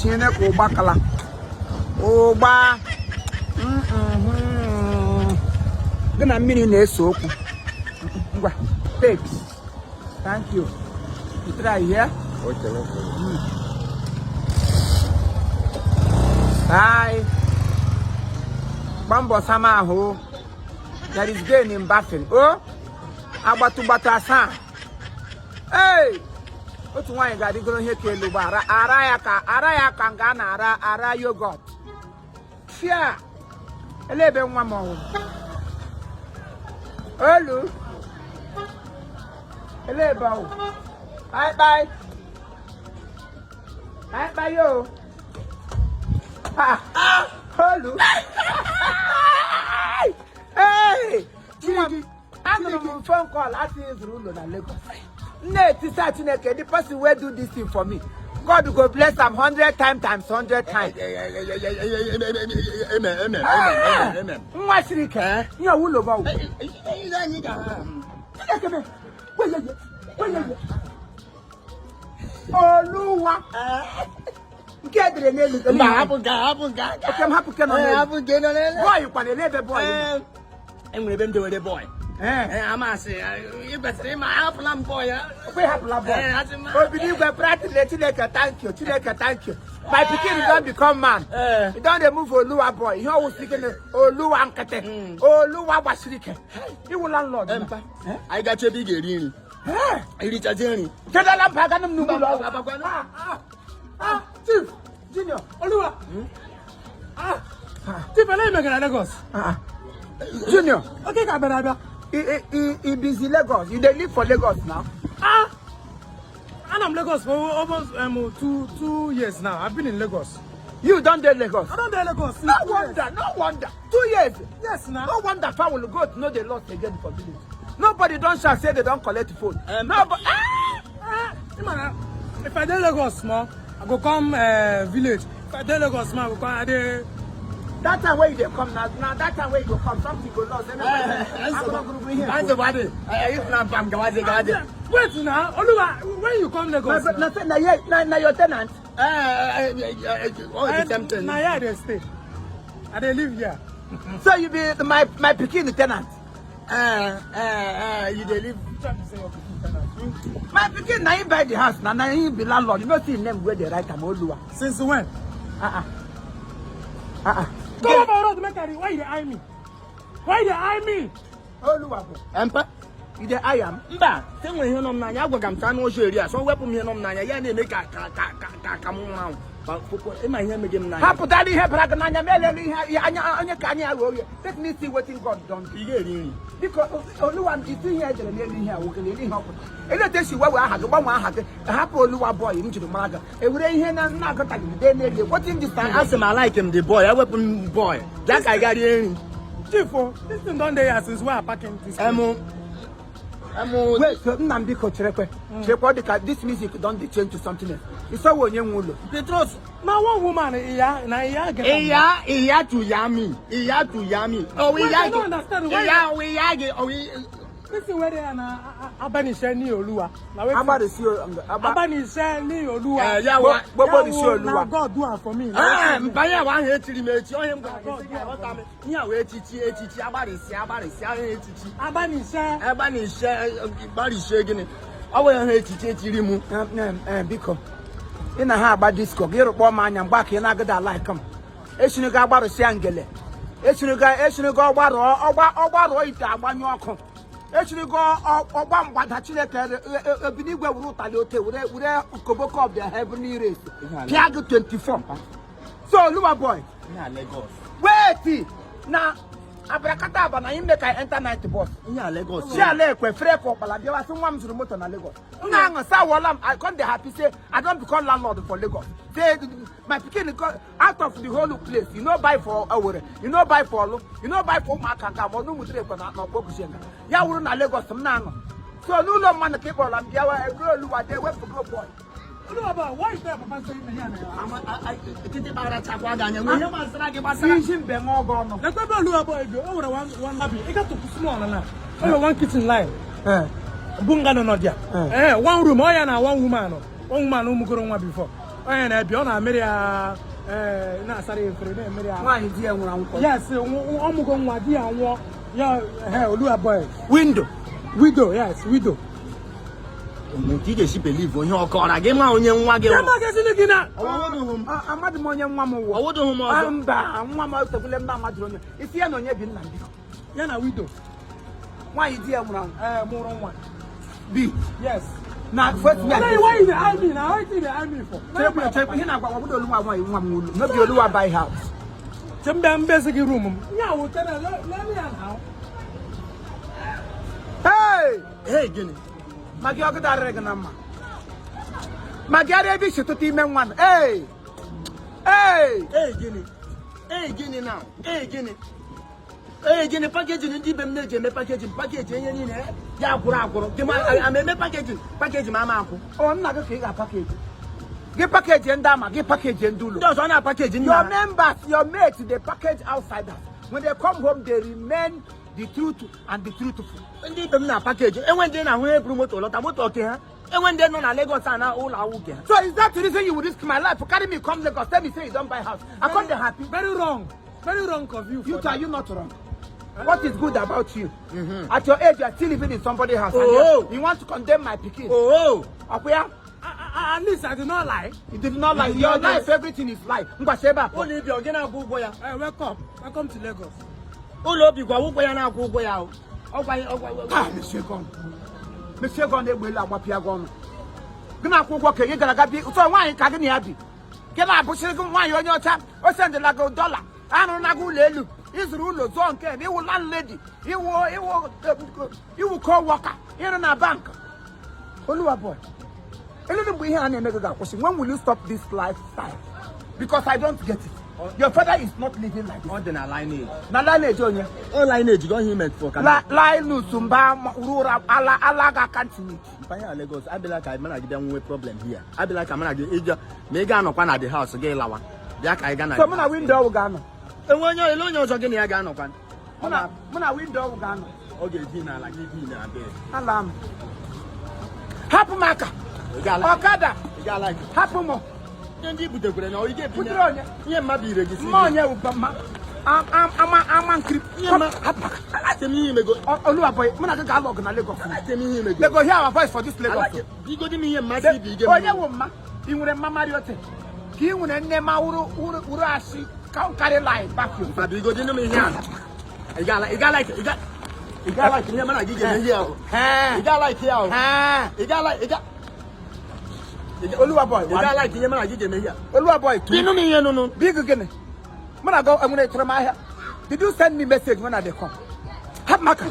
Ishiene ka ụgba kala ụgba. Gị na mmiri na-ese okwu. Ngwa, take. Thank you. You try here. Okay, no problem. Bye. Gba mbọ sama ahụ. There is gain in bathing. Oh, agbatu gbatu asaa. Hey! Otu nwaanyị ga-arịgoro ihe ka elu gba ara ya ka ara ya ka nga a na-ara ara yogurt. Fia! Ele ebe nwa m ọwụ? Olu! Ele ebe ọwụ? Bye bye! Bye bye yo! Ah! Olu! Hey! Nwa m, anụrụ m phone call asị ị zụrụ ụlọ na Lagos. M na-etisa Chineke, the person wey do this thing for me, God go bless am 100 times times 100 times. Amen, amen, amen, amen. Nwa siri ike, ihe ọwụ ụlọ bụ ọwụ. Chineke mee, weyeye, weyeye. Oluwa. Nke edere n'elu. Mba, hapụ nke, hapụ nke. Okay, m hapụ nke nọ n'elu. Hapụ nke nọ n'elu. Boy kwana, ele ebe boy nọ? Enwere ebe m dewere boy. Ee. Amasị, ị kwesịrị ịma, ahapụla m boy ya. Okwe hapụla boy. Ee, asị m. Obinigwe practically, Chineke thank you, Chineke thank you. My pikin don become man. Ee. He don remove Oluwa boy. Ihe ọwụ sike na Oluwa nkịtị. Oluwa gbasiri ike. Iwu landlord. Ee, mpa. Anyị gacha ebe ị ga-eri nri. Ee. Irichazie nri. Kedala mpa aga m n'ugbo ụlọ ọgwụ. Abakwanụ. Ah, ah, ah, Chief, Junior. Oluwa. Ah. Chief, ele imegara Lagos. Ah, ah. Junior, Okay, ka bịara abịa. I busy Lagos. You dey live for Lagos now? Ah. Anọ m Lagos for almost 2 years now. I've been in Lagos. You don dey Lagos? I don dey Lagos since No 2 years. wonder, no wonder. 2 years. Yes, now. No wonder fowl goat no dey lost again for village. Nobody don shout say they don collect phone. Nobody. Ah! Ah, ịma na if I dey Lagos small, I go come village. If I dey Lagos small, I go come. I dey. That time wey you dey come na na that time wey you go come, something go lost. Nsogbu adị. If na mpa m gawazie gawazie. Wait now, Oluwa, when you come Lagos? Na na na na na your tenant. All the same thing. Na here I dey stay. I dey live here. So you be my pikin tenant. You dey live. My pikin na him buy the house na na him be landlord. You no see him name wey dey write am, Oluwa. Since when? Ah ah. Ah ah. Come over road make I dey. Why you dey eye me? Why you dey eye me? Oluwa bụ. Mpa. You dey eye am? Mba, te nwere ihe nọ m n'anya, agwaga m ka anụ ọjọọ eri a, so wepụ m ihe nọ m n'anya, ya na-eme ka ka ka ka ka ka m nwụrụ anwụ. Ịma ihe mege m n'anya. Hapụtara ihe bara gị n'anya ma elele ihe anya onye ka anya ya ghọọ oghe. Let me see wetin God don do. Ị ga-eri nri. Biko, Oluwa, isi ihe edere n'elu ihe a nwoke n'elu ihe ọ pụtara. Ele otu esi wewe aha gị, gbanwee aha gị, hapụ Oluwa boy m jiri mara gị, ewere ihe na na-agụtaghị dee n'elu. Wetin this time? Asị m alike m the boy, ewepụ m boy. Bịa ka anyị gaa rie nri. Chief, oh, this thing don dey here since wey I pack in this. Emu. Emu. Wait, so nna m, biko cherekwe cherekwe, ọ dị ka this music don dey change to something else. Ịsọwa onye nwe ụlọ? Petros. Na one woman, iya, na iya get am. Iya, iya to yami. Iya to yami. Oh, Wait, iya. I don't understand. Why- Iya, iya gị. Oh, This thing wey dey here na Abanise ní Olúwa. Na wetin? Agbarụsi agba. Abanise ní Olúwa. Eh, ya wa. Gbogbo Ya risi wo, Olúwa. Na God do am for me. Ee, mba, ihe ahụ echiri m echi, onye m gwara gị sị gị aghọta m. Ihe a wee echichi echichi agbarịsị agbarịsị ahụ echichi. Abanise. Agbanise gbarịsie gịnị? Ọ bụ ihe echichi echiri m. Biko, ị na ha agba disco gị rụkpọ m anya mgbe aka ị na-agụda like m echirigo agbarụsịa ngele echirigo echirigo ọgbarụọ ọgba ọgbarụọ ite agbanyụ ọkụ echirigo ọgba mgbada. Chineke ebinigwe were ụtalị ote were were koboko of the heavenly race pịa gị 24. So Oluwa boy. Ihe a Lagos. Wait, na abrakata aba na him make I enter night bus. Ihe a Lagos. Si ala ekwe fere ka ọkpala bịawa sị nwa m zụrụ moto na Lagos. Nna aṅụ sa wọla m. I come dey happy say I don become landlord for Lagos, say my pikin go out of the whole place. You no buy for Owerri, you no buy for Orlu, you no buy for ụmụaka nke ma ọnụ mụtara ekwe na ọkpọkusie nga ya wụrụ na Lagos m na-aṅụ so n'ụlọ mmadụ ka ị kpọrọ m bịawa ego. Oluwa dey wepụgo boy. Oluwa boy, why you tell papa say na here na here? Kịtị gbara chakwa gị anya nwee ihe gbasara gị gbasara. Isi mbe ṅụọ gị ọnụ. Lekwa ebe Oluwa boy bi, o nwere one lobby. Ị gatụ small na. O nwere one kitchen line. Bungalow nọ there. Eh, one room, ọ ya na one woman. One woman ụmụgoro nwa before. Onye na-ebi ọ na-amịrị ya ee na-asara ya efere na-emere ya. Nwaanyị di ya nwụrụ anwụ. Yes, ọmụgo nwa di ya nwụọ ya he Oluwa boy. Window. Widow, yes, widow. Nke ị ga-esi believe onye ọ kọrọ gị ma onye nwa gị Ya ma ga-esi gị na. ọwụdụghị m. Amadị m onye nwa m wụ. Ọwụdụghị m ọzọ. Mba, nwa m otekwule mba amadịrị onye. Isi ya na onye bi nna m biko. Ya na widow. Nwaanyị di ya nwụrụ anwụ. Ee, mụrụ nwa. Bi. Yes. Na first me. Why you dey eye me na? Wetin you dey eye me for? Chekwe chekwe ihe na-agwa ọbụda Oluwa nwaanyị nwa m ụlọ. No be Oluwa buy house. Che mbịa mbezi gị room m. Ya wụ tena lele ya na. Hey! Hey, gịnị? Ma gị ọgụda arịrị gị na mma. Ma gị ara ebe isi tụta ime nwa nọ. Hey! Hey! Hey, gịnị? Hey, gịnị now? Hey, gịnị? Hey, gịnị? Packaging ndị ibe m na-eji eme packaging, package ihe niile ya akwụrụ akwụrụ. Gị ma ama eme packaging, package ma ama akwụ. Ọ nna gị ka ị ga-apackage. Gị package ndị ama, gị package ndị ụlọ. Ndị ọzọ na-apackage nna Your ha. members, your mates, they package outsiders. When they come home, they remain the truth and the truthful. Ndị ibe m na-apackage. Enwe ndị na-ahụ eburu moto lọta moto oke ha. Enwe ndị nọ na Lagos a na ụlọ awụ ke ha. So is that the reason you would risk my life? Carry me come Lagos, tell me say you don't buy house. I come dey happy. Very wrong. Very wrong of you. You for two, are that. you not wrong? What is good about you? At your age, you are still living in somebody's house. And Oh. you want to condemn my pikin. Oh, Akwaya, At least I did not lie. you did not lie. Your life, everything is lie. Ngwa sebe apụ. Ụlọ ibi ọ gị na-akwụ ụgwọ ya. Hey, welcome. Welcome to Lagos. Ụlọ obi gwa ụgwọ ya na-akwụ ụgwọ ya o. Ọgwa ọgwa. Ah, mechie gị ọnụ. Mechie gị ọnụ, egbe elu agbapịa gị ọnụ. Gị na-akwụ ụgwọ ka gị gara aga bi ụtọ nwaanyị ka gị na ya bi. Gị na-abụchiri gị nwaanyị onye ọcha, o sendịla gị dọla, arụrụ na gị ụlọ elu, ịzụrụ ụlọ zụọ nke na iwu landlady, iwu co-worker, ịrụ na bank. Oluwa boy, elele mgbe ihe a na-eme gị ga-akwụsị? When will you stop this lifestyle? Because I don't get it. Your father is not living like this. Ọ dị na lineage. Na lineage onye? Ọ lineage gị ọhịa ime for ka. Linus mba rụra ala ala ga continue. Mpaghara Lagos abịala ka mana gị bịa nwee problem here. Abịala ka mana gị ịjọ ma ị ga-anọkwa na the house gị lawa. Bịa ka anyị gaa na. So mụ na window ọwụ ga-anọ. Enwe onye ele onye ọzọ gị na ya ga-anọkwa. Mụ na window ọwụ ga-anọ. Ọ ga-eji n'ala gị bi na bed. Ala m. Hapụ m aka. Ị ga-ala. Ọkada. Ị ga-ala gị. Hapụ m. Ihe ndị butekwere na ọ ị ga-ebinye. Butere onye? Ihe mmadụ ire gị si. Mma onye wụ mma. Ama ama nkiri. Ihe ma Hapụ aka. Asị m ihe imego. Oluwa boy, mụ na gị ga-alụ ọgụ na Lagos. Asị m ihe imego. Lagos, hear our voice for this Lagos. Bigodi m ihe mmasị ibi ige m. Onye wụ mma? Ị nwere mma Mariote? Ka ị nwere nne ma wụrụ wụrụ wụrụ asị ka carry lie back you. Mpa bigodi m ihe a. Ị ga-ala ị ga-ala ị ga ị ga-ala ihe mana gị ga-eme ihe ahụ. Ị ga-ala ihe ahụ. Ị ga-ala ị ga Oluwa boy, ị ga-ala ihe mana gị ga-eme ihe a. Oluwa boy, tu. Binu m ihe nụnụ. Big gịnị? Mụ na gị enwere tụrụ m ahịa. Did you send me message when I dey come? Hapụ m aka.